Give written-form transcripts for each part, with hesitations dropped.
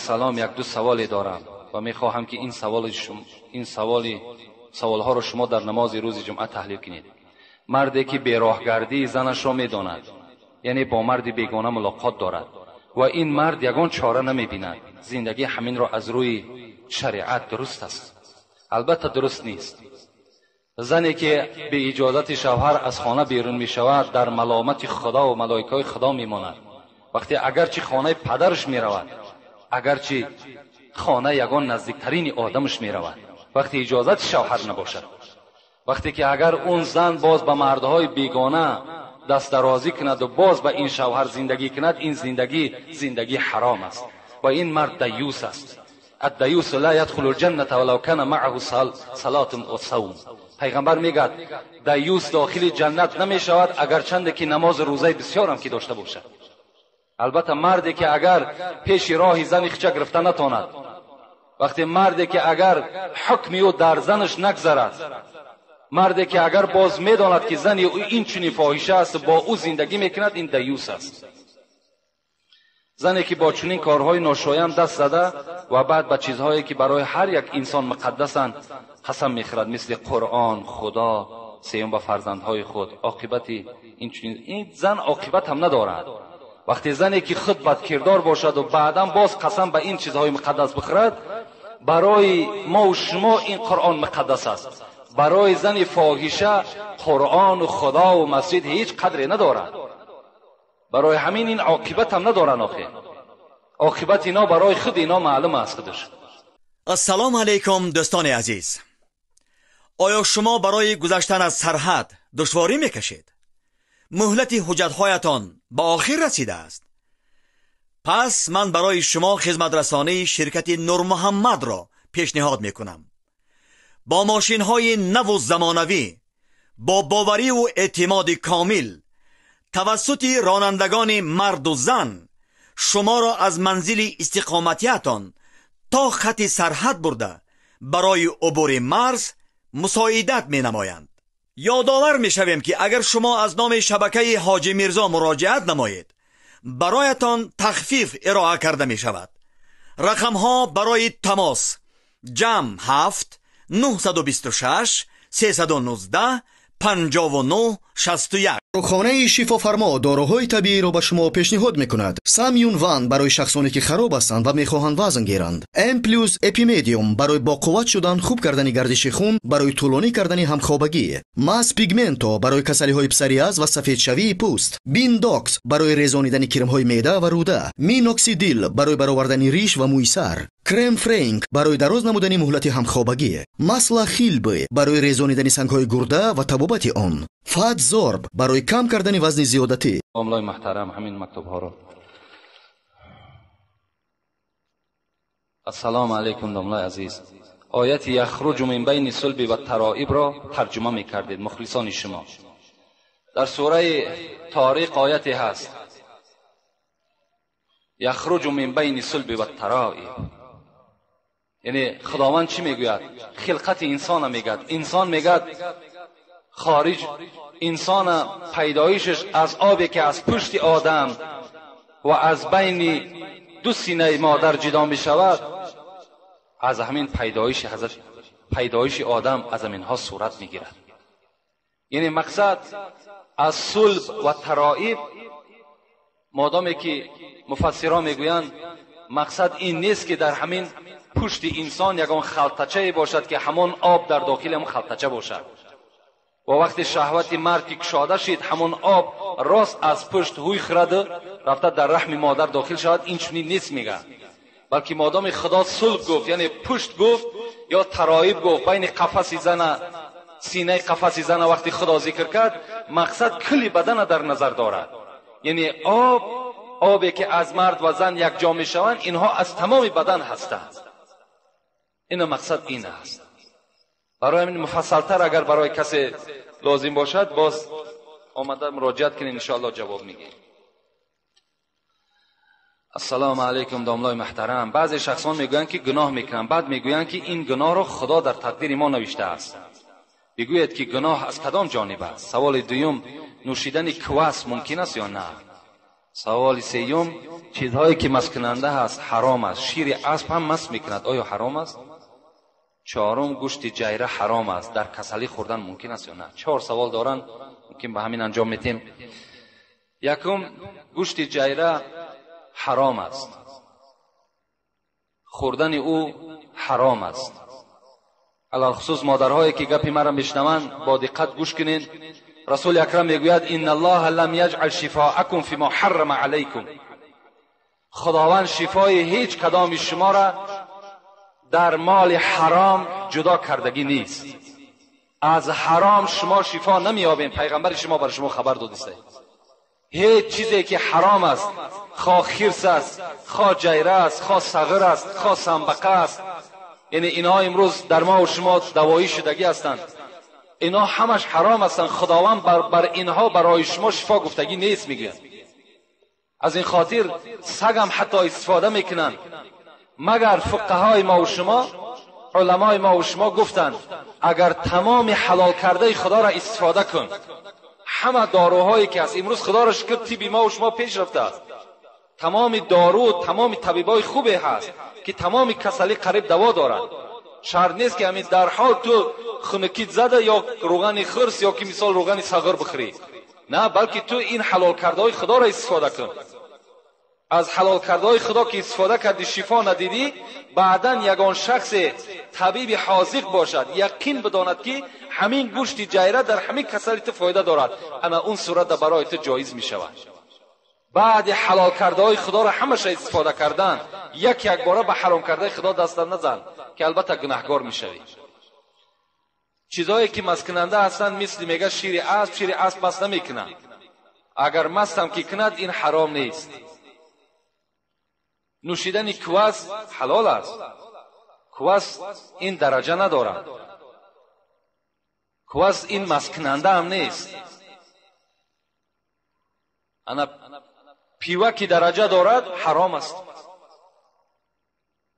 Салом, як ду саволе дорам ва мехоҳам ки ин саволҳоро шумо дар намози рӯзи ҷумъа таҳлил кунед. Марде ки бероҳгардии занашро медонад, яъне бо марди бегона мулоқот дорад ва ин мард ягон чора намебинад, зиндагӣ ҳаминро аз рӯи шариат дуруст аст? Албатта дуруст нест. Зане ки бе иҷозати шавҳар аз хона берун мешавад, дар маломати худо ва малоикаҳои худо мемонад. Вақте агарчи хонаи падараш меравад, агарчи хона ягон наздиктарини одамаш меравад, вақте иҷозати шавҳар набошад, вақте ки агар он зан боз ба мардҳои бегона дастдарозӣ кунад ва боз ба ин шавҳар зиндагӣ кунад, ин зиндагӣ зиндагии ҳаром аст ва ин мард даюс аст. الدیوس لا يدخل الجنة ولو كان معه صلاة و صوم. پیغمبر میگد دیوس داخل جنت نمیشود اگرچند که نماز روزه بسیار هم که داشته باشد. البته مردی که اگر پیش راه زن خچه گرفته نتواند، وقتی مردی که اگر حکمی او در زنش نگذرد، مردی که اگر باز میداند که زن او این چنین فاحشه است با او زندگی میکند، این دیوس است. زنی که با چنین کارهای ناشایم دست زده و بعد به چیزهایی که برای هر یک انسان مقدسند قسم میخورد، مثل قرآن، خدا، سیوم به فرزندهای خود، عاقبت این چنین این زن عاقبت هم ندارد. وقتی زنی که خود بدکردار باشد و بعدا باز قسم به این چیزهای مقدس بخورد، برای ما و شما این قرآن مقدس است، برای زن فاحشه قرآن و خدا و مسجد هیچ قدری ندارد. برای همین این عاقبت هم ندارن. آخه عاقبت اینا برای خود اینا معلوم است خودش. السلام علیکم دوستان عزیز. آیا شما برای گذشتن از سرحد دشواری میکشید؟ مهلت حجتهایتان به آخر رسیده است. پس من برای شما خدمت رسانی شرکت نور محمد را پیشنهاد میکنم. با ماشین های نو و زمانوی، با باوری و اعتماد کامل، توسط رانندگان مرد و زن شما را از منزل استقامتیتان تا خط سرحد برده برای عبور مرز مساعدت می نمایند. یادآور می شویم که اگر شما از نام شبکه حاجی میرزا مراجعت نمایید، برایتان تخفیف ارائه کرده می شود. رقم ها برای تماس: جمع 7 926 319 59 61. Дорухонаи Шифофармо доруҳои табииро ба шумо пешниҳод мекунад. Самюн Ван барои шахсоне ки хароб ҳастанд ва мехоҳанд вазн гиранд. М плюс Эпимедиум барои боқувват шудан, хуб кардани гардиши хун, барои тӯлонӣ кардани ҳамхобагӣ. Мас Пигменто барои касалиҳои псориаз ва сафедшавии пӯст. Биндокс барои резонидани кирмҳои меъда ва рӯда. Миноксидил барои баровардани риш ва мӯи сар. Крем Френк барои дароз намудани муҳлати ҳамхобагӣ. Масла Хилбе барои резонидани сангҳои гурда ва табобати он. Фатзорб барои кам кардани вазни зиёдатӣ. Домлаи муҳтарам, ҳамин мактубҳоро. Ассалому алайкум домлаи азиз. Ояти яхруҷу мин байни сулби ва тароибро тарҷума мекардед мухлисони шумо. Дар сураи Ториқ ояте ҳаст: яхруҷу мин байни сулби ва тароиб. یعنی خداوند چی میگوید؟ خلقت انسان میگد. انسان میگد خارج انسان پیدایشش از آبی که از پشت آدم و از بین دو سینه مادر جدا می شود، از همین پیدایش حضرت پیدایش آدم از همینها صورت می گیرد. یعنی مقصد از صلب و ترائب، مادامی که مفسران میگویند مقصد این نیست که در همین پشت انسان یگان خلطچه باشد که همان آب در داخل هم خلطچه باشد و وقتی شهوت مرد که کشاده شد همان آب راست از پشت هوی خرد رفته در رحم مادر داخل شود، این چنین نیست میگه، بلکه مادام خدا صلب گفت، یعنی پشت گفت یا ترائب گفت، بین قفس زن سینه قفس زن وقتی خدا ذکر کرد مقصد کلی بدن در نظر دارد، یعنی آب، آبی که از مرد و زن یک جا میشوند اینها از تمام بدن هستند. این مقصد این است. برای همین مفصلتر اگر برای کسی لازم باشد باز آمده مراجعت کنین، انشاءالله جواب میگیم. السلام علیکم داملای محترم. بعضی شخصان میگویند که گناه میکنن، بعد میگویند که این گناه را خدا در تقدیر ما نوشته است. بگوید که گناه از کدام جانب است؟ سوال دوم، نوشیدن کواس ممکن است یا نه؟ Саволи сеюм: чизҳое ки масткунанда ҳаст ҳаром аст. Шири асп ҳам маст мекунад, оё ҳаром аст? Чорум: гӯшти ҷайра ҳаром аст, дар касалӣ хӯрдан мумкин аст ё на? Чор савол доранд, мумкин ба ҳамин анҷом метем. Якум: гӯшти ҷайра ҳаром аст, хӯрдани ӯ ҳаром аст. Алалхусус модарҳое ки гапи маро мешнаванд, бо диққат гӯш кунед. Расули акрам мегӯяд: инна аллоҳа лам яҷъал шифоакум фима ҳаррама алайкум. Худованд шифои ҳеҷ кадоми шуморо дар моли ҳаром ҷудо кардагӣ нест. Аз ҳаром шумо шифо намеёбед. Пайғамбари шумо бар шумо хабар додиста. Ҳеҷ чизе ки ҳаром аст, хо хирс аст, хо ҷайра аст, хо сағир аст, хо самбақа аст, яъне инҳо имрӯз дар мо шумо давоӣ шудагӣ ҳастанд, инҳо ҳамаш ҳаром ҳастанд. Худованд бар инҳо барои шумо шифо гуфтагӣ нест, мегӯяд. Аз ин хотир сагам ҳатто истифода мекунанд. Магар фуқаҳои мо ва шумо, уламои мо ва шумо гуфтанд, агар тамоми ҳалол кардаи худоро истифода кун, ҳама доруҳое ки ҳаст имрӯз, худоро шукр, тибби мо ва шумо пеш рафтааст, тамоми дору, тамоми табибои хубе ҳаст ки тамоми касалӣ қариб даво дорад. Шарт нест ки ҳамин дар ҳол ту хунукит зада ё рӯғани хирс ё ки мисол рӯғани сағир бихӯрӣ. На, балки ту ин ҳалол кардаҳои худоро истифода кун. Аз ҳалол кардаҳои худо ки истифода кардӣ, шифо надидӣ, баъдан ягон шахсе табиби ҳозиқ бошад, яқин бидонад ки ҳамин гӯшти ҷайра дар ҳамин касали ту фоида дорад, ана он сурата барои ту ҷоиз мешавад. Баъди ҳалол кардаҳои худоро ҳамаша истифода кардан, як як бора ба ҳаром кардаи худо даста назан, ки албатта гунаҳгор мешавӣ. Чизҳое ки масткунанда ҳастанд, мисли мега шири асп, шири асп маст намекунад. Агар мастам ки кунад, ин ҳаром нест. Нӯшидани квас ҳалол аст. Квас ин дараҷа надорад. Квас ин масткунанда ҳам нест. Ана пива ки дараҷа дорад, ҳаром аст.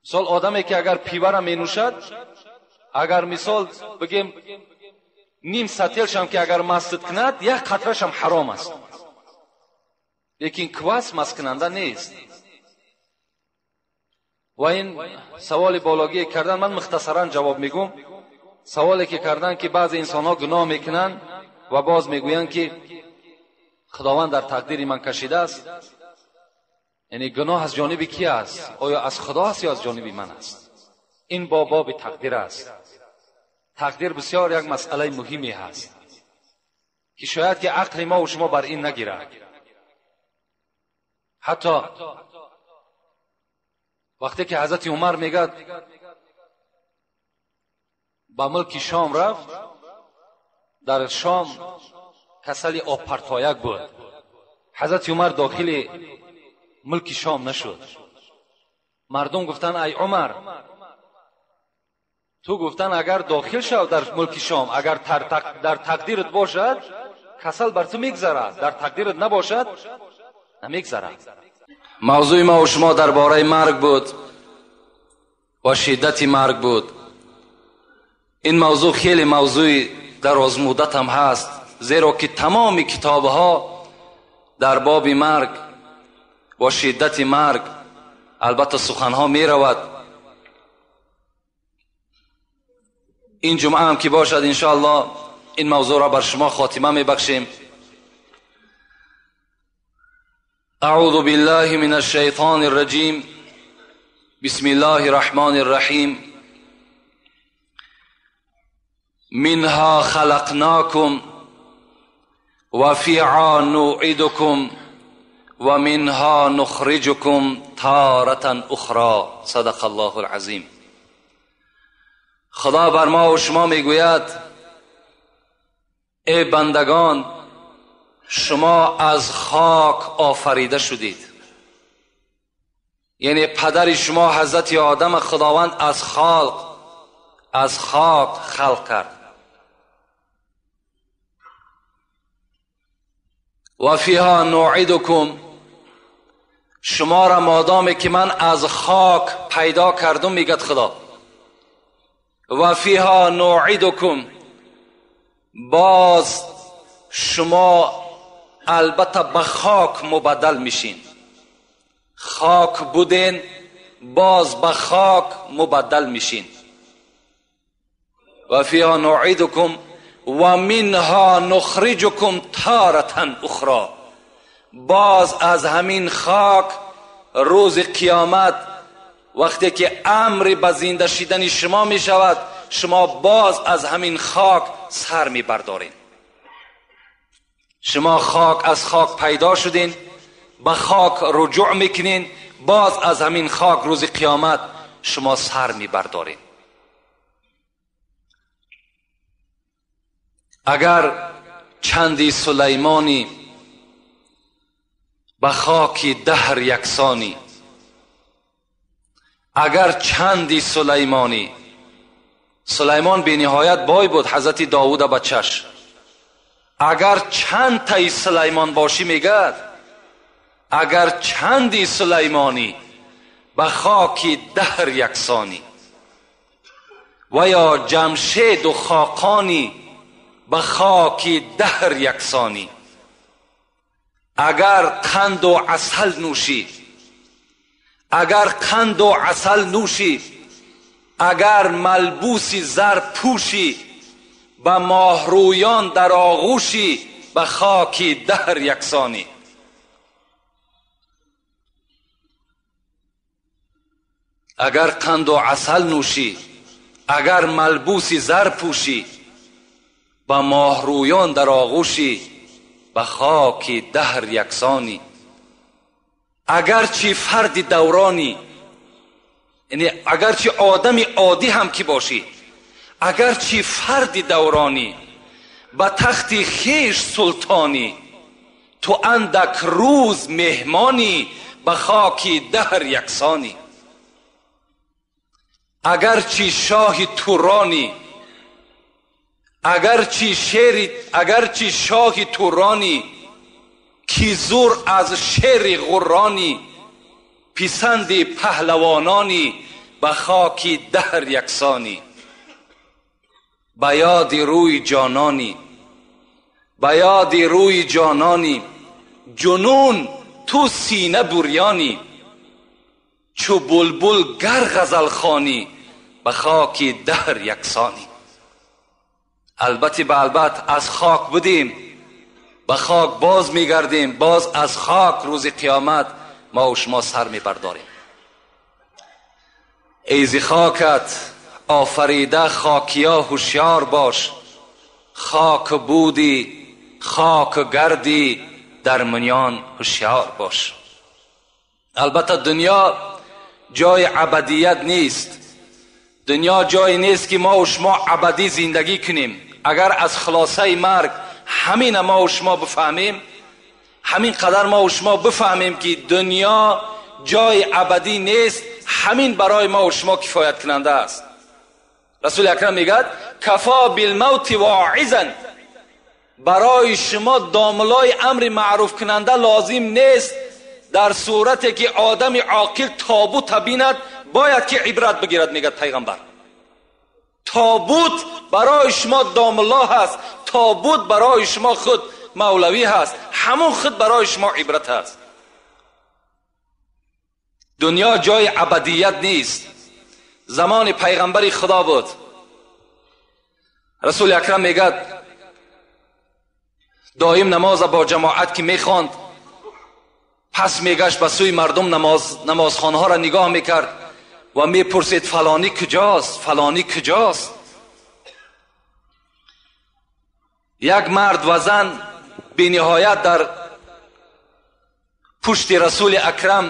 Мисол одаме ки агар пивара менӯшад, агар мисол бигем ним сателшам ки агар мастит кунад, як қатрашам ҳаром аст. Лекин квас масткунанда нест. Ва ин саволи бологие кардан, ман мухтасаран ҷавоб мегӯм. Саволе ки кардан ки баъзе инсонҳо гуноҳ мекунанд ва боз мегӯянд ки худованд дар тақдири ман кашидааст. Яъне гуноҳ аз ҷониби ки аст? Оё аз худо аст ё аз ҷониби ман аст? Ин бо боби тақдир аст. Тақдир бисёр як масъалаи муҳиме ҳаст ки шояд ки ақли мо ва шумо бар ин нагирад. Ҳатто вақте ки ҳазрати Умар мегӯяд ба мулки Шом рафт, дар Шом касали обпартояк буд. Ҳазрати Умар дохили мулки Шом нашуд. Мардум гуфтанд: ай Умар, ту гуфтанд агар дохил шав дар мулки Шом, агар дар тақдират бошад, касал бар ту мегзарад, дар тақдират набошад, намегзарад. Мавзӯи мо ва шумо дар бораи марг буд ва шиддати марг буд. Ин мавзӯъ хеле мавзӯи дарозмуддат ҳам ҳаст, зеро ки тамоми китобҳо дар боби марг ва шиддати марг албатта суханҳо меравад. Ин ҷумъа ҳам ки бошад, иншоаллоҳ ин мавзӯъро бар шумо хотима мебахшем. أعوذ بالله من الشيطان الرجيم. بسم الله الرحمن الرحيم. منها خلقناكم وفيها نعيدكم ومنها نخرجكم تارة أخرى. صدق الله العظيم. خدا بر ما و شما میگوید ای بندگان، شما از خاک آفریده شدید. یعنی پدر شما حضرت آدم خداوند از خاک خلق کرد. و فیها نعیدکم، شما را مادامی که من از خاک پیدا کردم، میگد خدا، و فیها نعیدکم، باز شما албатта ба хок мубаддал мешин. Хок будин, боз ба хок мубаддал мешин. Ва фиҳа нуъидукум ва минҳа нухриҷукум таратан ухро. Боз аз ҳамин хок рӯзи қиёмат вақте ки амри ба зинда шидани шумо мешавад, шумо боз аз ҳамин хок сар мебардоред. Шумо хок аз хок пайдо шудин, ба хок руҷӯъ мекунин, боз аз ҳамин хок рӯзи қиёмат шумо сар мебардоред. Агар чанди Сулаймонӣ ба хоки даҳр яксонӣ, агар чанди Сулаймонӣ, Сулаймон бениҳоят бой буд, ҳазрати Довуда бачаш, агар чанд таи Сулаймон бошӣ мегӯяд, агар чанди Сулаймонӣ ба хоки даҳр яксонӣ ва ё Ҷамшеду Хоқонӣ ба хоки даҳр яксонӣ, агар қанду асал нӯшӣ, агар қанду асал нӯшӣ, агар малбуси зар пӯшӣ, ба моҳрӯён дар оғӯшӣ, ба хоки даҳр яксонӣ. Агар қанду асал нӯшӣ, агар малбуси зар пӯшӣ, ба моҳрӯён дар оғӯшӣ, ба хоки даҳр яксонӣ. Агарчи фарди давронӣ, яъне агарчи одами оддӣ ҳам ки бошӣ, агарчи фарди давронӣ, ба тахти хеш султонӣ, ту андак рӯз меҳмонӣ, ба хоки даҳр яксонӣ. Агарчи шоҳи туронӣ, агарчи шоҳи туронӣ, ки зур аз шери ғурронӣ, писанди паҳлавононӣ, ба хоки даҳр яксонӣ. Ба ёди рӯи ҷононӣ, ба ёди рӯи ҷононӣ, ҷунун ту сина бурёнӣ, чу булбул гар ғазал хонӣ, ба хоки даҳр яксонӣ. Албатта ба албат аз хок будем, ба хок боз мегардем, боз аз хок рӯзи қиёмат мо ва шумо сар мебардорем. Эй зи хокат офарида хокия ҳушёр бош, хок будӣ хок гардӣ дар миён ҳушёр бош. Албатта дунё ҷои абадият нест, дунё ҷое нест ки мо ва шумо абадӣ зиндагӣ кунем. Агар аз хулосаи марг ҳамина мо ва шумо бифаҳмем, ҳамин қадар мо ва шумо бифаҳмем ки дунё ҷои абадӣ нест, ҳамин барои мо ва шумо кифоят кунанда аст. Расули акрам мегӯяд кафо билмавти воизан, барои шумо домлои амри маъруф кунанда лозим нест. Дар сурате ки одами оқил тобута бинад бояд ки ибрат бигирад, мегӯяд пайғамбар. Тобут барои шумо домло ҳаст, тобут барои шумо худ мавлавӣ ҳаст, ҳамон худ барои шумо ибрат ҳаст. Дунё ҷои абадият нест. Замони пайғамбари худо буд, расули акрам мегӯяд доим намоза бо ҷамоат ки мехонд, пас мегашт ба сӯи мардум, намозхонаҳоро нигоҳ мекард ва мепурсид фалонӣ куҷост, фалонӣ куҷост. Як мард ва зан бениҳоят дар пушти расули акрам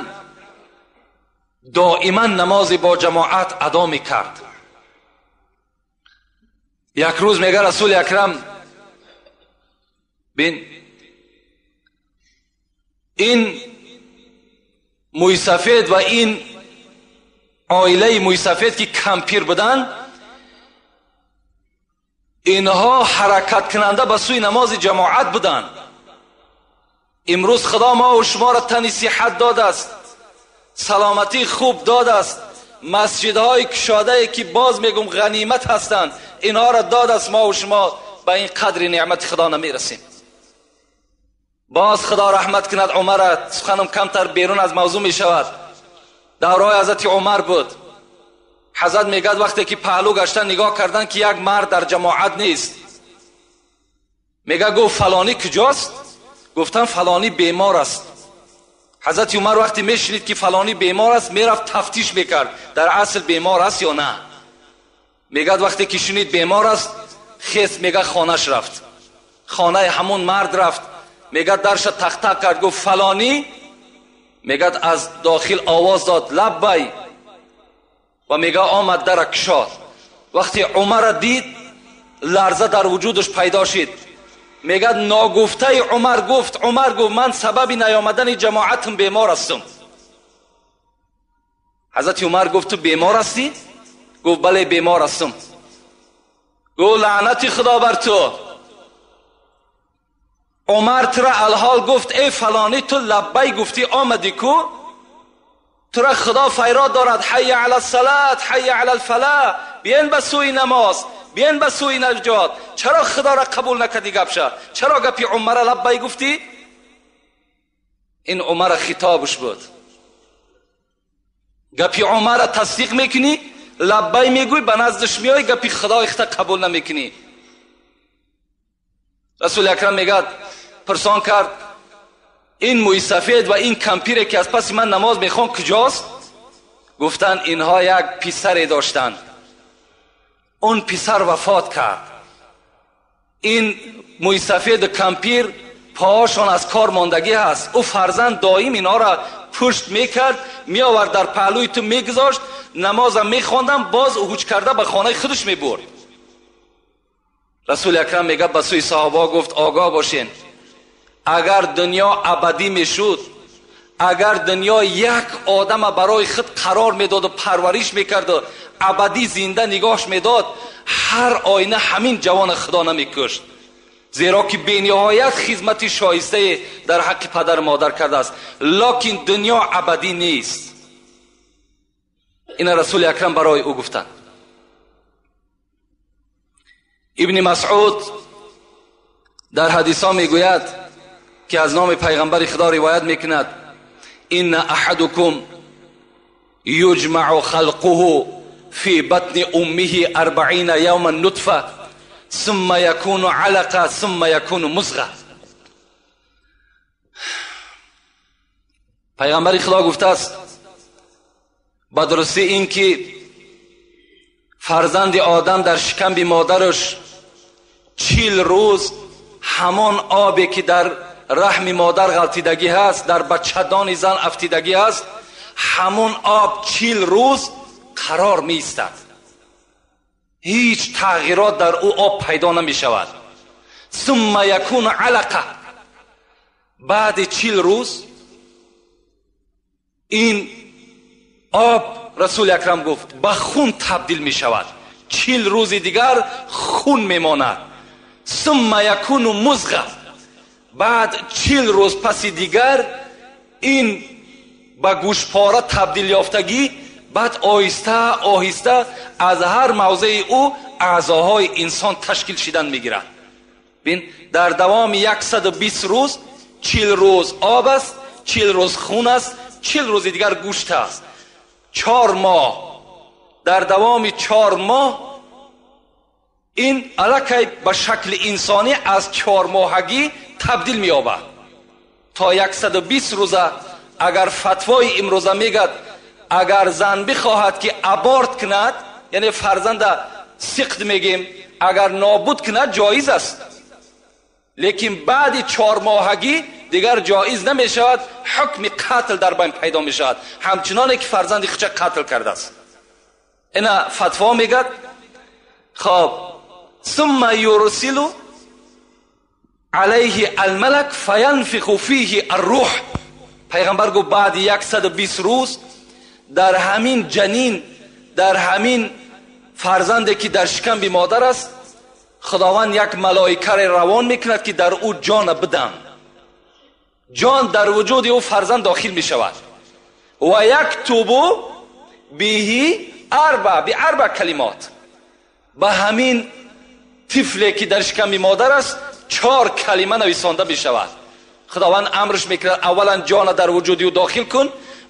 доиман намози бо ҷамоат адо мекард. Як рӯз мега расули акрам бин, ин мӯйсафед ва ин оилаи мӯйсафед ки кампир буданд, инҳо ҳаракаткунанда ба сӯи намози ҷамоат буданд. Имрӯз худо мо ва шуморо тани сиҳат додааст, саломатии хуб додааст, масҷидҳои кушодае ки боз мегум ғанимат ҳастанд, инҳоро додааст. Мо ва шумо ба ин қадри неъмати худо намерасем. Боз Худо раҳмат кунад Умара, суханам камтар берун аз мавзӯъ мешавад. Давраҳои ҳазрати Умар буд. Ҳазрат мегӯяд вақте ки паҳлӯ гаштан нигоҳ кардан ки як мард дар ҷамоат нест. Мегӯяд гуфт фалонӣ куҷост? Гуфтан фалонӣ бемор аст. Ҳазрати Умар вақте мешунид ки фалонӣ бемор аст, мерафт тафтиш мекард дар асл бемор аст ё на. Мегӯяд вақте ки шунид бемор аст, хес мегӯяд хонаш рафт. Хонаи ҳамон мард рафт. Мегӯяд дарша тахта кард, гуфт фалонӣ. Мегӯяд аз дохил овоз дод лаббай ва мегӯяд омад дара кушод. Вақте Умарро дид, ларза дар вуҷудаш пайдо шид. Мегӯяд ногуфтаи Умар гуфт, Умар гуфт ман сабаби наёмадани ҷамоатам бемор ҳастам. Ҳазрати Умар гуфт ту бемор ҳастӣ? Гуфт бале бемор ҳастам. Гуфт лаънати Худо бар ту. Умар тура алҳол гуфт эй фалонӣ, ту лаббай гуфтӣ омадӣ ку? Тура Худо файрод дорад ҳайя ала салат, ҳайя ала алфалаҳ, биен ба сӯи намоз, биен ба сӯи наҷот. Чаро Худоро қабул накардӣ гапша? Чаро гапи Умара лаббай гуфтӣ? Ин Умара хитобаш буд. Гапи Умара тасдиқ мекунӣ, лаббай мегӯй, ба наздаш меоӣ, гапи Худои худта қабул намекунӣ. Расули Акрам мегӯяд пурсон кард ин мӯйсафед ва ин кампире ки аз паси ман намоз мехон куҷост? Гуфтанд инҳо як писаре доштанд. Он писар вафот кард. Ин мӯйсафеду кампир поҳошон аз кор мондагӣ ҳаст. Ӯ фарзанд доим инҳоро пушт мекард, меовард дар паҳлӯи ту мегузошт, намозам мехондам, боз ҳуҷ карда ба хонаи худаш мебурд. Расули Акрам мегӯяд ба сӯи саҳобаҳо гуфт огоҳ бошен, агар дунё абадӣ мешуд, агар дунё як одама барои худ қарор медоду парвариш мекарду абадӣ зинда нигоҳш медод, ҳар оина ҳамин ҷавона Худо намекушт, зеро ки бениҳоят хизмати шоистае дар ҳаққи падару модар кардааст. Локин дунё абадӣ нест. Ина Расули Акрам барои ӯ гуфтанд. Ибни Масъуд дар ҳадисҳо мегӯяд ки аз номи пайғамбари Худо ривоят мекунад: инна аҳадукум юҷмаъу халқуҳу фи батни уммиҳи арбаина явман нутфа сумма якуну алақа сумма якуну музға. Пайғамбари Худо гуфтааст ба дурустӣ ин ки фарзанди одам дар шикамби модараш 40 рӯз ҳамон обе ки дар раҳми модар ғалтидагӣ ҳаст, дар бачадони зан афтидагӣ ҳаст, ҳамон об 40 рӯз қарор меистад. Ҳеҷ тағйирот дар ӯ об пайдо намешавад. Сумма якуну алақа. Баъди 40 рӯз ин об, Расули Акрам гуфт, ба хун табдил мешавад. 40 рӯзи дигар хун мемонад. Сумма якуну музға. Баъд 40 рӯз паси дигар ин ба гӯшпора табдил ёфтагӣ, баъд оҳиста оҳиста аз ҳар мавзеи ӯ аъзоҳои инсон ташкил шидан мегирад. Бин, дар давоми 120 рӯз 40 рӯз об аст, 40 рӯз хун аст, 40 рӯзи дигар гӯшт аст. 4 моҳ. Дар давоми 4 моҳ ин аллакай ба шакли инсонӣ аз 4 моҳагӣ табдил меёбад. То 120 рӯза агар фатвои имрӯза мегӯяд агар зан бихоҳад ки аборт кунад, яъне фарзанда сиқд мегем, агар нобуд кунад ҷоиз аст, лекин баъди 4 моҳагӣ дигар ҷоиз намешавад, ҳукми қатл дар байн пайдо мешавад, ҳамчуноне ки фарзанди худша қатл кардааст. Ина фатво мегӯяд. Хоб, сумма юрсилу алайҳи алмалак фаянфиху фиҳи аррӯҳ. Пайғамбар гуфт баъди 120 рӯз дар ҳамин ҷанин, дар ҳамин фарзанде ки дар шикамби модар аст, Худованд як малоикаре равон мекунад ки дар ӯ ҷона бидам. Ҷон дар вуҷуди ӯ фарзанд дохил мешавад. Ва яктубу биҳи арба би арба калимот. Ба ҳамин тифле ки дар шикамби модар аст 4 калима нависонда мешавад. خداوند امرش میکند اولا جان در وجود او داخل کن،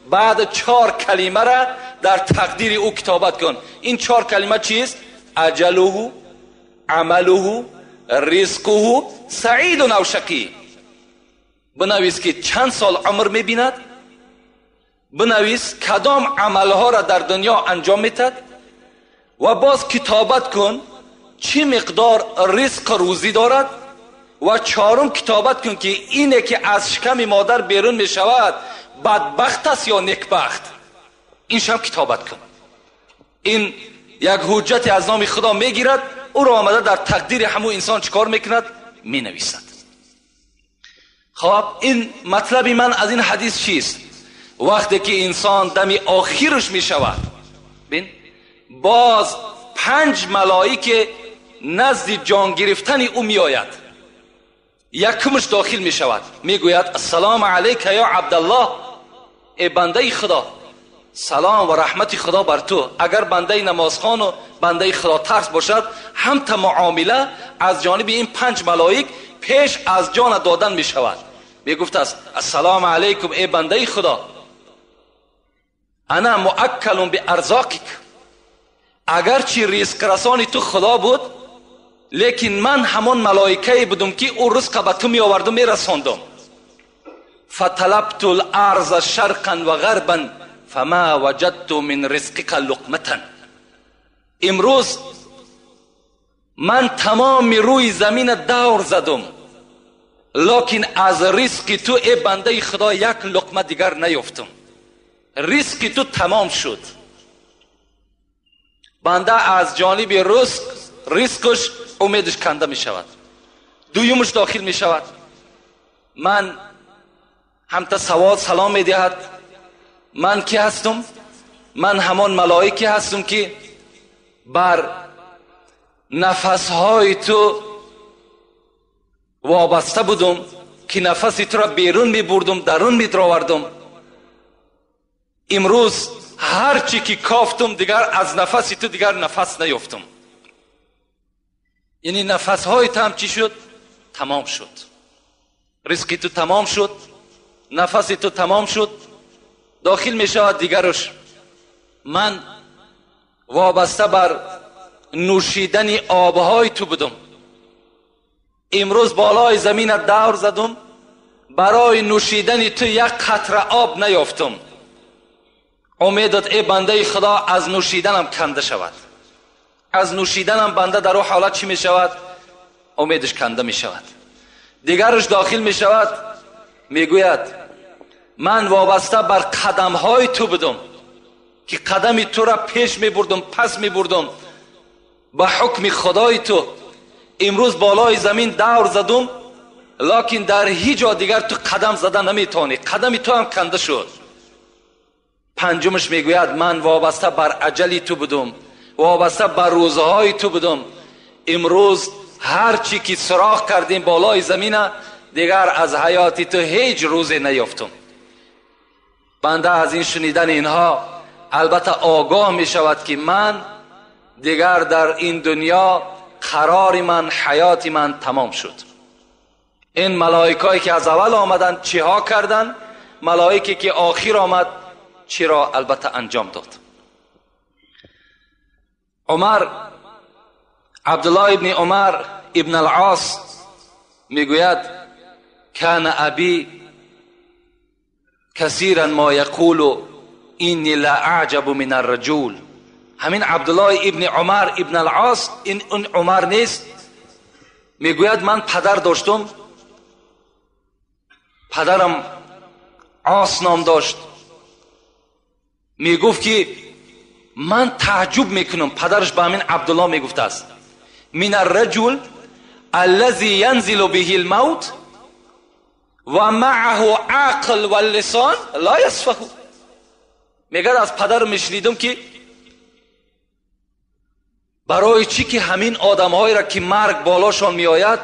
بعد 4 کلمه را در تقدیر او کتابت کن. این 4 کلمه چیست؟ اجله، عمله، رزقه، سعید او شقی. بنویس که چند سال عمر میبیند، بنویس کدام عملها را در دنیا انجام میتد و باز کتابت کن چی مقدار رزق روزی دارد، و 4 کتابت کن که اینه که از شکم مادر بیرون میشود بدبخت است یا نیکبخت. این هم کتابت کن. این یک حجت از نام خدا میگیرد، او را آمده در تقدیر همو انسان چیکار میکند؟ مینویسد. خب این مطلب من از این حدیث چیست؟ وقتی که انسان دم آخرش میشود، ببین باز 5 ملائکه نزد جان گرفتن او میآید. یکمش داخل میشود، میگوید السلام علیک یا عبدالله، ای بنده خدا، سلام و رحمت خدا بر تو. اگر بنده نمازخوان و بنده خدا ترس باشد، هم تا معامله از جانب این 5 ملائک پیش از جان دادن میشود. میگفت است السلام علیکم ای بنده خدا، انا مؤکل بارزاقک، اگرچه رزق رسانی تو خدا بود، لیکن من همان ملائکه بودم که او رزق به تو می آوردم می رساندم. فطلبت الارض شرقا و غربا فما وجدت من رزقک لقمة. امروز من تمام روی زمین دور زدم، لکن از رزق تو ای بنده خدا یک لقمه دیگر نیافتم. رزق تو تمام شد. بنده از جانب رزقش امیدش کنده می شود. دویمش داخل می شود، من هم تا سوال سلام می دهد، من کی هستم؟ من همان ملائکی هستم که بر نفسهای تو وابسته بودم، که نفس تو را بیرون می بردم، درون می دراوردم. امروز هرچی که کافتم دیگر از نفس تو دیگر نفس نیافتم. یعنی نفسهای تو هم چی شد؟ تمام شد. رزقی تو تمام شد، نفس تو تمام شد. داخل می شود دیگرش، من وابسته بر نوشیدن آبهای تو بودم، امروز بالای زمین دور زدم، برای نوشیدن تو یک قطره آب نیافتم. امیدت ای بنده خدا از نوشیدنم کنده شود. از نوشیدنم بنده در او حالت چی می شود؟ امیدش کنده می شود. دیگرش داخل می شود، می گوید من وابسته بر قدمهای تو بودم که قدم تو را پیش می بردم، پس می بردم، به حکم خدای تو. امروز بالای زمین دور زدم، لکن در هیچ جا دیگر تو قدم زدن نمیتونی، قدم تو هم کنده شد. پنجمش میگوید من وابسته بر اجلی تو بودم، وابسته بر روزهای تو بودم، امروز هر چی که سراغ کردیم بالای زمین دیگر از حیاتی تو هیچ روزی نیافتم. بنده از این شنیدن اینها البته آگاه می شود که من دیگر در این دنیا قرار من، حیات من تمام شد. این ملائکایی که از اول آمدن چیها کردن، ملائکی که آخر آمد چی را البته انجام داد. عمر، عبدالله ابن عمر ابن العاص میگوید کان ابی کثیرا ما یقول اینی لا اعجب من الرجل. همین عبدالله ابن عمر ابن العاص، این اون عمر نیست، میگوید من پدر داشتم، پدرم عاص نام داشت، میگفت که من تعجب میکنم. پدرش به همین عبدالله میگفت است من الرجل الذي ينزل به الموت و معه عقل و اللسان لا يسفه. میگه از پدر میشنیدم که برای چی که همین آدمهایی را که مرگ بالاشان میآید،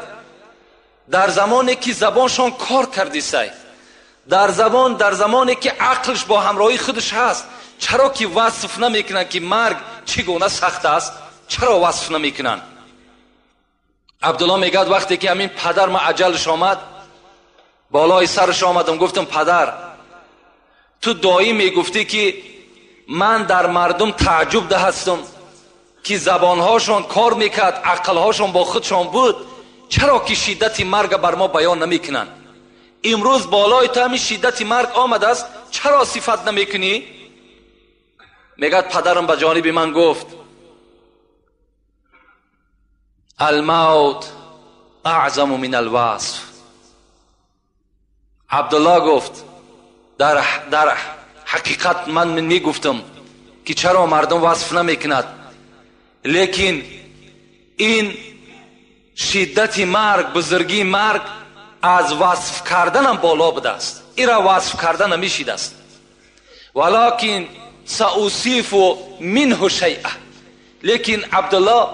در زمانی که زبانشان کار کردی سای، در زمانی که عقلش با همراهی خودش هست، چرا که وصف نمیکنن که مرگ چگونه سخت است؟ چرا وصف نمیکنن؟ عبدالله میگه وقتی که همین پدر ما عجلش آمد، Болои сараш омадам, гуфтам падар, ту доим мегуфтӣ ки ман дар мардум таъҷуб ҳастам ки забонҳошон кор мекард, ақлҳошон бо худшон буд, чаро ки шиддати марг бар мо баён намекунанд? Имрӯз болои ту ҳамин шиддати марг омадааст, чаро сифат намекунӣ? Мегӯяд падарам ба ҷониби ман гуфт الموت اعظم من الوصف. عبدالله گفت در حقیقت من میگفتم که چرا مردم وصف نمیکند، لیکن این شدت مرگ، بزرگی مرگ از وصف کردنم بالا بوده است، ایرا وصف کردن نمیشید است. ولکن سأوصف منه شیئا، لیکن عبدالله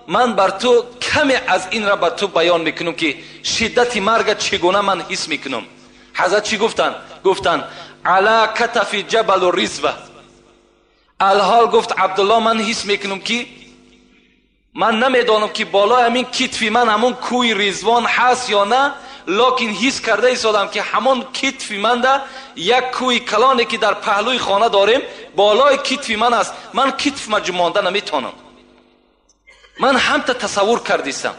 من بر تو کمی از این را بر تو بیان میکنم که شدت مرگ چگونه من حس میکنم. حضرت چی گفتن؟ گفتن علی کتف جبل الرزوه. الحال گفت عبدالله من حس میکنم که من نمیدانم که بالای همین کتفی من همون کوی رضوان هست یا نه، لکن حس کرده ایستادم که همون کتفی من ده یک کوی کلانی که در پهلوی خانه داریم بالای کتفی من است، من کتف مجمانده نمیتونم. من همتا تصور کردیستم.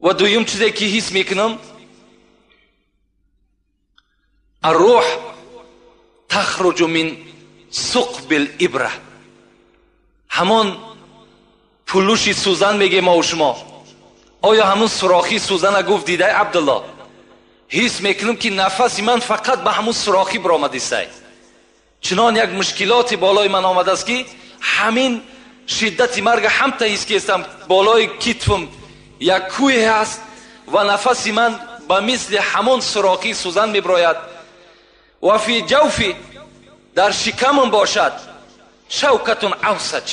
و دویم چیزی که حس میکنم الروح تخرج من ثقب الابره، همون پلوشی سوزن میگه ما و شما، آیا همون سوراخی سوزن گفت دیده عبدالله؟ حس میکنم که نفس من فقط به همون سوراخی برآمده است. چنان یک مشکلات بالای من آمده است که همین شدت مرگ هم تا حس کردم بالای کتفم یک کوه هست و نفس من به مثل همون سوراخی سوزن میبراید. و فی جوفی، در شکمم باشد شوکتون اوسج،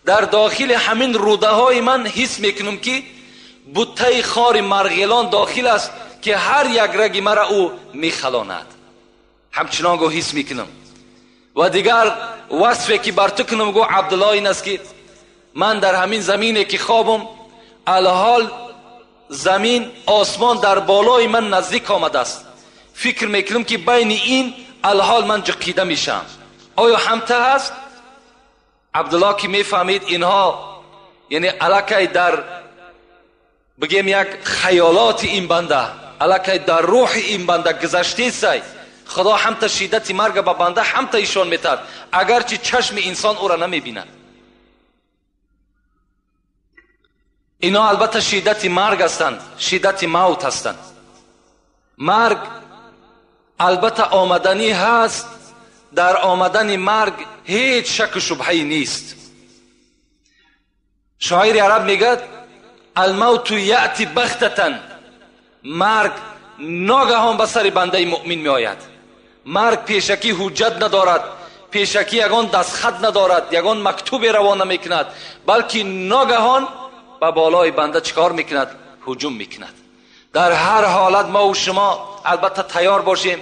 در داخل همین روده های من حس میکنم که بوته خار مرغلان داخل است که هر یک رگ مرا او میخلاند. همچنان گو حس میکنم. و دیگر وصفی که بر تو کنم گو عبدالله این است که من در همین زمینی که خوابم الحال زمین آسمان در بالای من نزدیک آمده است، فکر میکنم که بین این الحال من جقیده میشم. آیا همته هست؟ عبدالله که میفهمید اینها یعنی الکی در بگیم یک خیالات این بنده، الکی در روح این بنده گذشته سای، خدا همتا شدت مرگ به بنده همتا ایشان میتد، اگرچه چشم انسان او را نمیبیند. اینا البته شدت مرگ هستند، شدت موت هستند. مرگ البته آمدنی هست، در آمدن مرگ هیچ شک و شبهی نیست. شاعر عرب میگه الموت یأتی بغتة، مرگ ناگهان به سر بنده مؤمن می آید. مرگ پیشکی حجت ندارد، پیشکی یگان دستخط ندارد، یگان مکتوب روانه میکند، بلکه ناگهان به بالای بنده چیکار میکند؟ هجوم میکند. در هر حالت ما و شما البته تیار باشیم.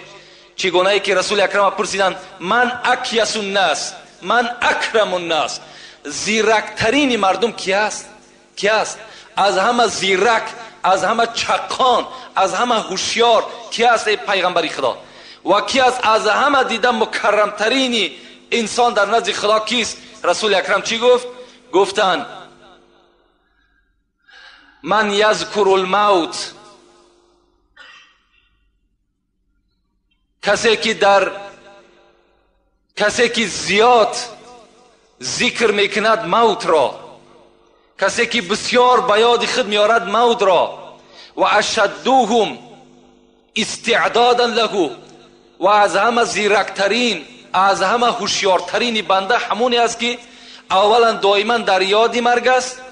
چگونه ای که رسول اکرم پرسیدند من اکیس الناس، من اکرم الناس، زیرکترین مردم کی است؟ کی است؟ از همه زیرک، از همه چقان، از همه هوشیار کی است ای پیغمبر خدا؟ و کی است از همه دیده مکرمترین انسان در نزد خدا کیست؟ رسول اکرم چی گفت؟ گفتند من یذکر الموت، کسی که زیاد ذکر میکند موت را، کسی که بسیار به یاد خود میارد موت را، و اشدوهم استعدادا له، و از همه زیرکترین، از همه هوشیارترین بنده همونی است که اولا دائما در یاد مرگ است،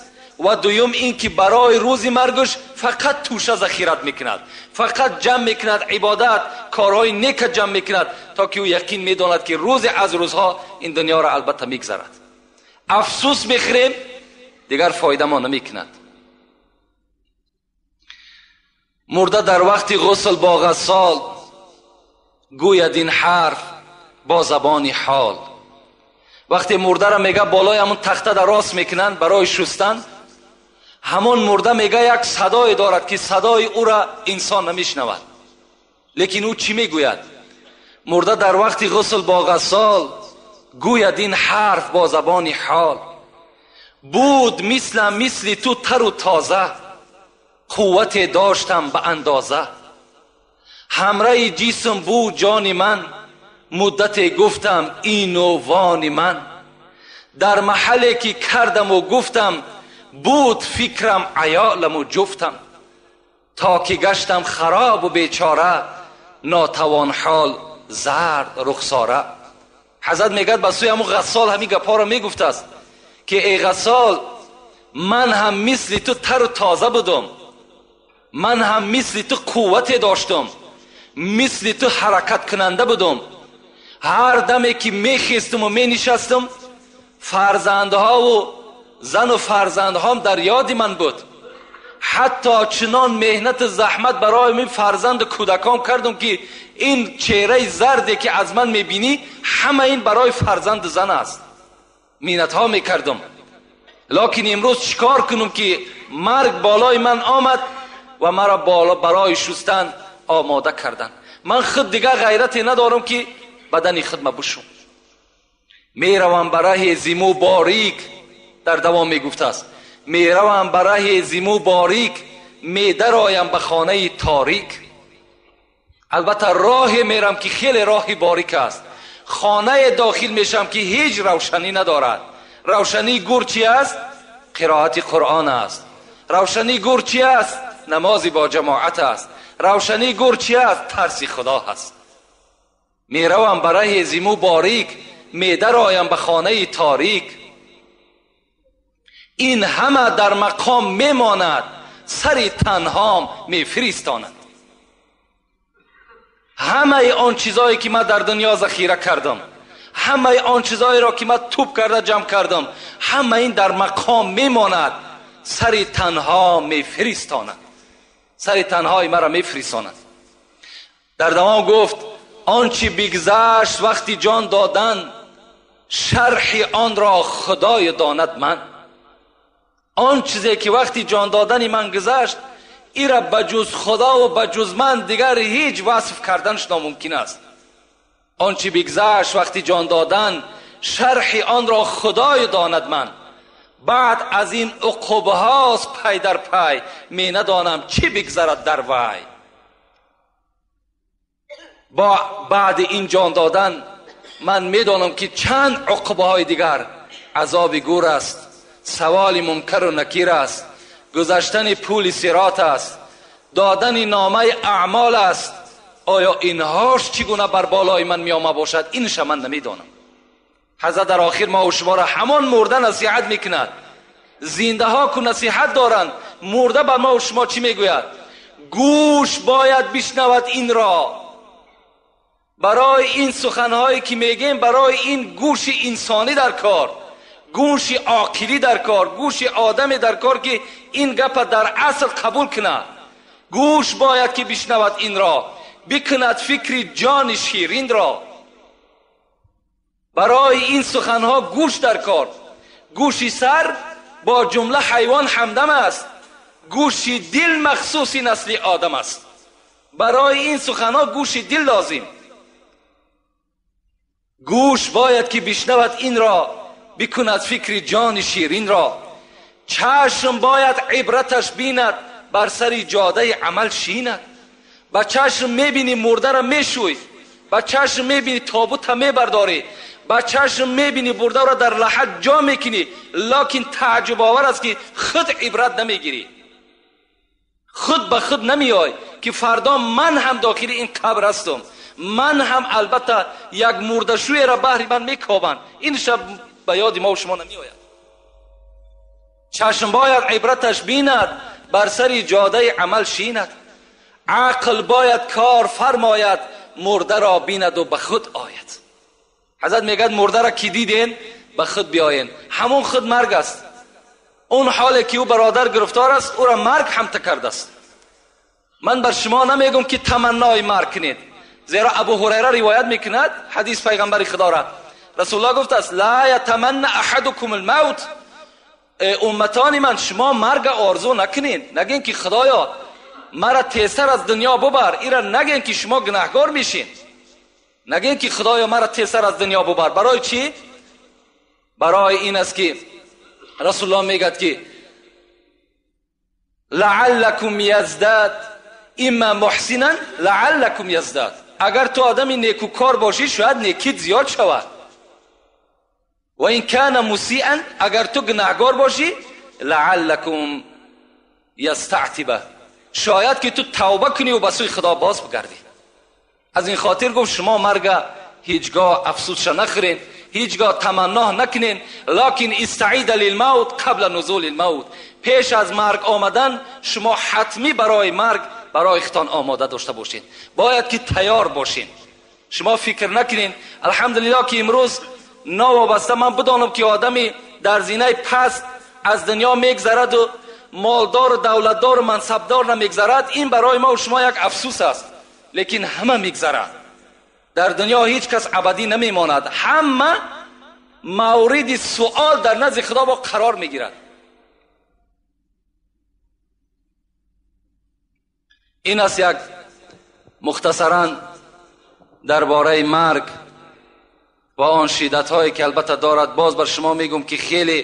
و دوم این که برای روز مرگش فقط توشه ذخیرت میکند، فقط جمع میکند عبادت، کارهای نیک جمع میکند تا که او یقین میداند که روز از روزها این دنیا را البته میگذرد. افسوس میخوریم دیگر فایده ما نمیکند. مرده در وقت غسل با غسال گوید این حرف با زبان حال. وقتی مرده را میگه بالای همون تخته در راست میکنن برای شستن، Ҳамон мурда мега як садое дорад, ки садои ӯра инсон намешнавад. Лекин ӯ чӣ мегӯяд? Мурда дар вақти ғусл бо ғассол гӯяд ин ҳарф бо забони ҳол: буд мислам мисли ту тару тоза, қуввате доштам ба андоза. Ҳамраи ҷисм буд ҷони ман, муддате гуфтам ину вони ман. Дар маҳалле ки кардаму гуфтам, буд фикрам аёламу ҷуфтам. То ки гаштам харобу бечора, нотавон ҳол зард рухсора. Ҳазрат мегӯяд ба сӯи ҳамун ғассол ҳамин гапҳоро мегуфтааст, ки эй ғассол, ман ҳам мисли ту тару тоза будум, ман ҳам мисли ту қуввате доштум, мисли ту ҳаракаткунанда будум. Ҳар даме ки мехестуму менишастум, фарзандҳову зану фарзандҳом дар ёди ман буд. Ҳатто чунон меҳнату заҳмат барои мин фарзанду кӯдакон кардум, ки ин чеҳраи зарде ки аз ман мебинӣ, ҳама ин барои фарзанду зан аст. Миннатҳо мекардум. Лекин имрӯз чӣ кор кунум, ки марг болои ман омад ва маро барои шустан омода карданд. Ман худ дигар ғайрате надорам, ки бадани худма бушум. Меравам ба раҳи зиму борик, дар давом мегуфтааст, меравам ба раҳи зиму борик, медароям ба хонаи торик. Албатта роҳе мерам, ки хеле роҳи борик аст. Хонае дохил мешавам, ки ҳеҷ равшанӣ надорад. Равшании гур чи аст? Қироати Қуръон аст. Равшании гур чи аст? Намози бо ҷамоат аст. Равшании гур чи аст? Тарси Худо ҳаст. Меравам ба раҳи зиму борик, медароям ба хонаи торик. Ин ҳама дар мақом мемонад, сари танҳом мефиристонад. Ҳамаи он чизое ки ман дар дунё захира кардам, ҳамаи он чизоеро ки ман тӯб карда ҷамъ кардам, ҳама ин дар мақом мемонад, сари танҳо мефиристонад, сари танҳои маро мефиристонад. Дар давом гуфт: он чи бигзашт вақти ҷон додан, шарҳи онро Худоё донад ман. Он чизе ки вақти ҷон додани ман гузашт, ира ба ҷуз Худо ва ба ҷуз ман дигар ҳеҷ васф карданаш номумкин аст. Он чи бигзашт вақти ҷон додан, шарҳи онро Худоё донад ман. Баъд аз ин уқубҳост пай дар пай, менадонам чӣ бигзарад дар вай. Бо баъди ин ҷон додан ман медонам, ки чанд уқубаҳои дигар: азоби гур аст, саволи мункару накир аст, гузаштани пули сирот аст, додани номаи аъмол аст. Оё инҳош чӣ гуна бар болои ман меома бошад, инша ман намедонам. Ҳазрат дар охир мо шуморо ҳамон мурда насиҳат мекунад. Зиндаҳо ку насиҳат доранд, мурда ба мо шумо чӣ мегӯяд? Гӯш бояд бишнавад инро. Барои ин суханҳое ки мегӯем, барои ин гӯши инсонӣ дар кор, гӯши оқилӣ дар кор, гӯши одаме дар кор, ки ин гапа дар асл қабул кунад. Гӯш бояд ки бишнавад инро, бикунад фикри ҷони ширинро. Барои ин суханҳо гӯш дар кор. Гӯши сар бо ҷумла ҳайвон ҳамдам аст, гӯши дил махсуси насли одам аст. Барои ин суханҳо гӯши дил лозим. Гӯш бояд ки бишнавад инро, бикунад фикри ҷони ширинро. Чашм бояд ибраташ бинад, бар сари ҷодаи амал шинад. Ба чашм мебинӣ мурдаро мешӯй, ба чашм мебинӣ тобута мебардорӣ, ба чашм мебинӣ бурдаро дар лаҳат ҷо мекунӣ, лекин тааҷҷубовар аст, ки худ ибрат намегирӣ, худ ба худ намеой, ки фардо ман ҳам дохили ин қабр ҳастам, ман ҳам албатта як мурдашӯеро баҳри ман мекобанд. Ин шаб ба ёди мо шумо намеояд. Чашм бояд ибраташ бинад, бар сари ҷодаи амал шинад. Ақл бояд кор фармояд, мурдаро бинаду ба худ ояд. Ҳазрат мегӯяд: мурдаро ки диден, ба худ биёен. Ҳамон худ марг аст. Он ҳоле ки ӯ бародар гирифтор аст, ӯро марг ҳамта кардааст. Ман бар шумо намегӯм, ки таманнои марг кунед, зеро Абу Ҳурайра ривоят мекунад ҳадис пайғамбари Худоро. Расулуллоҳ гуфтааст: ла ятаманна аҳадукум алмавт. Умматони ман, шумо марг орзу накунед, нагин ки худоё мара тезтар аз дунё бубар. Ира нагин ки шумо гунаҳкор мешин. Нагин ки худоё мара тезтар аз дунё бубар. Барои чӣ? Барои ин аст ки Расулуллоҳ мегӯяд ки лааллакум яздад имма муҳсинан лааллакум яздад. Агар ту одами некукор бошӣ, шояд некит зиёд шавад. Ва ин кана мусиан, агар ту гунаҳгор бошӣ, лааллакум ястаътиба, шояд ки ту тавба кунӣ ва ба сӯи Худо боз бигардӣ. Аз ин хотир гуфт шумо марга ҳеҷгоҳ афсусша нахӯред, ҳеҷгоҳ таманно накунед, лакин истаида лилмавт қабла нузули лмавт. Пеш аз марг омадан шумо ҳатмӣ барои марг барои худтон омода дошта бошед. Бояд ки тайёр бошед. Шумо фикр накунед. Алҳамдулиллоҳ ки имрӯз новобаста ман бидонам ки одами дар зинаи паст аз дунё мегзараду молдору давлатдору мансабдор намегзарад, ин барои мо шумо як афсус аст. Лекин ҳама мегзарад. Дар дунё ҳеҷ кас абадӣ намемонад. Ҳама мавриди суол дар назди Худо бо қарор мегирад. Ин аст як мухтасаран дар бораи марг ва он шиддатҳое ки албатта дорад. Боз бар шумо мегӯм ки хеле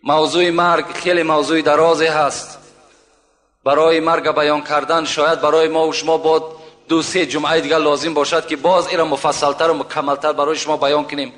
мавзӯи марг хеле мавзӯи дарозе ҳаст. Барои марг баён кардан шояд барои мо ва шумо бод 2-3 ҷумъаи дигар лозим бошад ки боз инро муфассалтар ва мукаммалтар барои шумо баён кунем.